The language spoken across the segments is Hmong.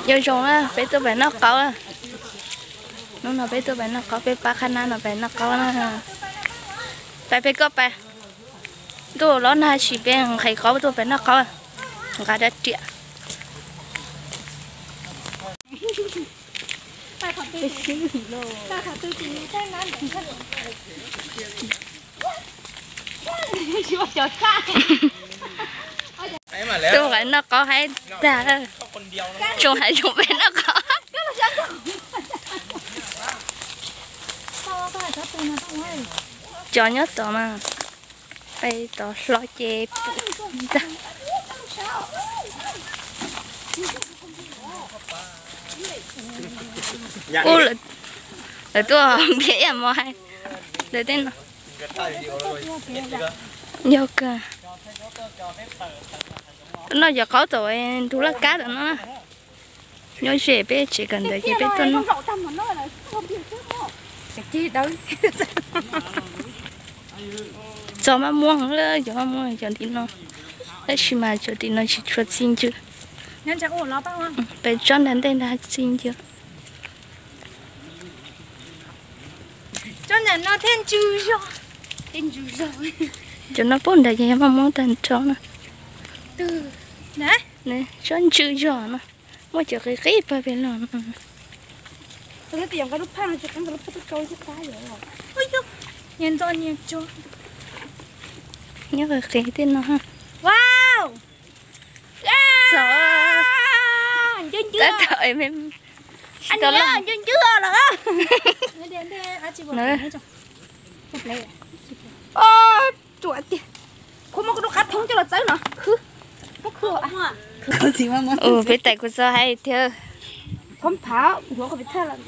Nyob zoo na, peb tuaj pem noj qaub. Hnub no peb tuaj pem noj qaub, peb pab qhab nab no pem noj qaub na. Pais pem koj pais. Ntuj los nag sim peb nqhis qaub tuaj pem noj qaub. Nqa dab riam. Tuaj nqa noj qaub haib tag, tsoom haib tsoom pem noj qaub. Cov nyob tod mas, peb tod hlob ces pum ntag. Ub, lawv tuaj npias ib yam mos hais lawv tej no. Yog kawg. Noj cov qaub tom ntug laj kab tom no na. Nyob ze peb tsev kawm ntawv ces peb tuaj noj. Txog maj muab, cov maj muab cov tim no, tab sis mas cov tim no tsis tshua txi ncw. Peb tsob ntawd ntej ntag txi ncw. Cov no pub nrad ces yog maj muab tag nrho na. Tsob ntsw zog no, muaj cov qis qis pawg pem los no. Nyob qis qis tej no. Txog tab tom ncw ncw los. Ruam tiag. Kuv muab kuv lub qab thoob coj los txawb no khwb. Muab khwb. Ua peb tais kuv txo hais tiag. Thoob phav yuav koj pem thaj los.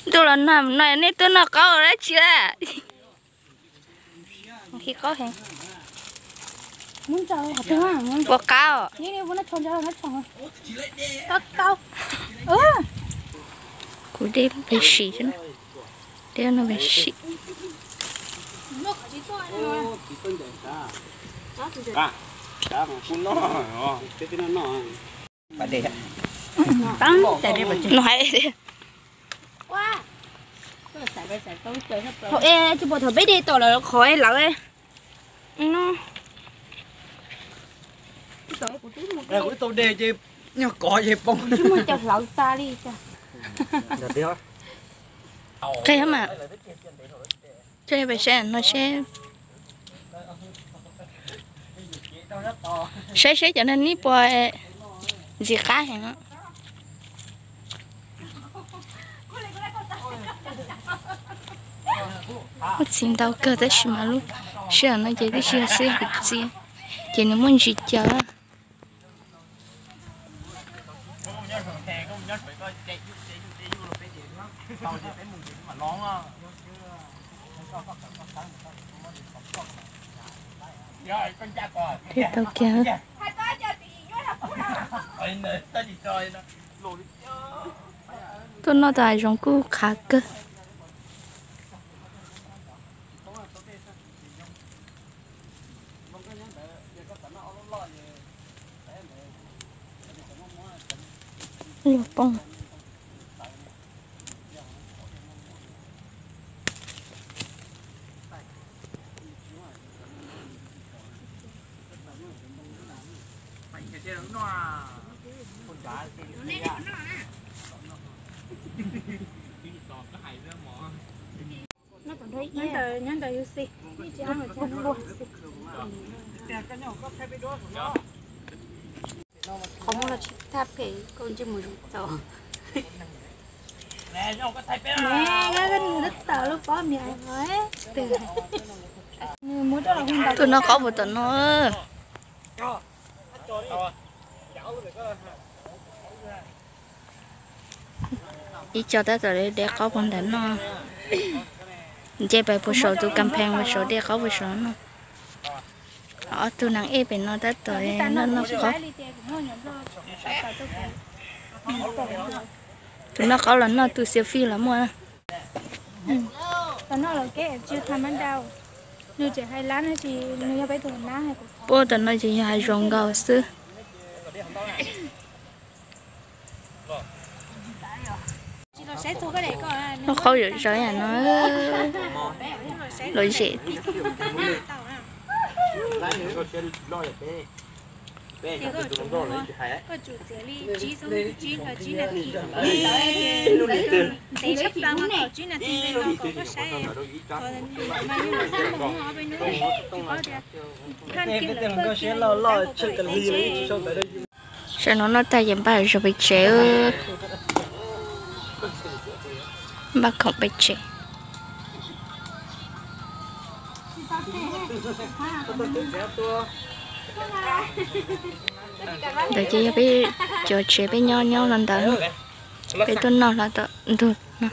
Ntuj los nag no nej tuaj noj qaub dab tsi lawm? Khi qaub heev. Puas qab os? Kuv dej pem sim xwb na. Dej no pem sim. No hais tias, thaum e tsis pom thaum peb de tom lawm qhov lawv no. Kuv tau de ces nyuag kov ces poob. Tsis muaj cov hlawv tas li cas. Qheb mas. Coj peb saib no seb. Saib seb cov no neb puas ntxim qab heev. Muaj txiv ntau kawg tab sis mas lub sij hawm no ces twb tsis yog sij hawm txiv, ces nws muaj ntsis cav. Tau kiag. Tuaj noj tau hav zoov kuj qhav kawg. Poob. Qhov muag los tsis thaj phem koj ntsej muag zoo tau. Tus no qaub puas tom no. Ib co tab tom de qaub puag ntawm no. Nce pais puag saum tus kas phees puag saum de qaub puag saum no. Ob tug neeg ej pem no tab tom noj noj qaub. Tus noj qaub los noj tus selfie los muaj. Puab tom no ces yog hav zoov nkaus xwb. Lub qhaub zom zaws no, lom zem. Sawv no noj tag ces npaj zog pem tsev. Npaj khoom pem tsev. Ntawd ces yog peb cov tsev peb nyob nyob hlo ntawd, peb tuaj noj hlo tom ntug no.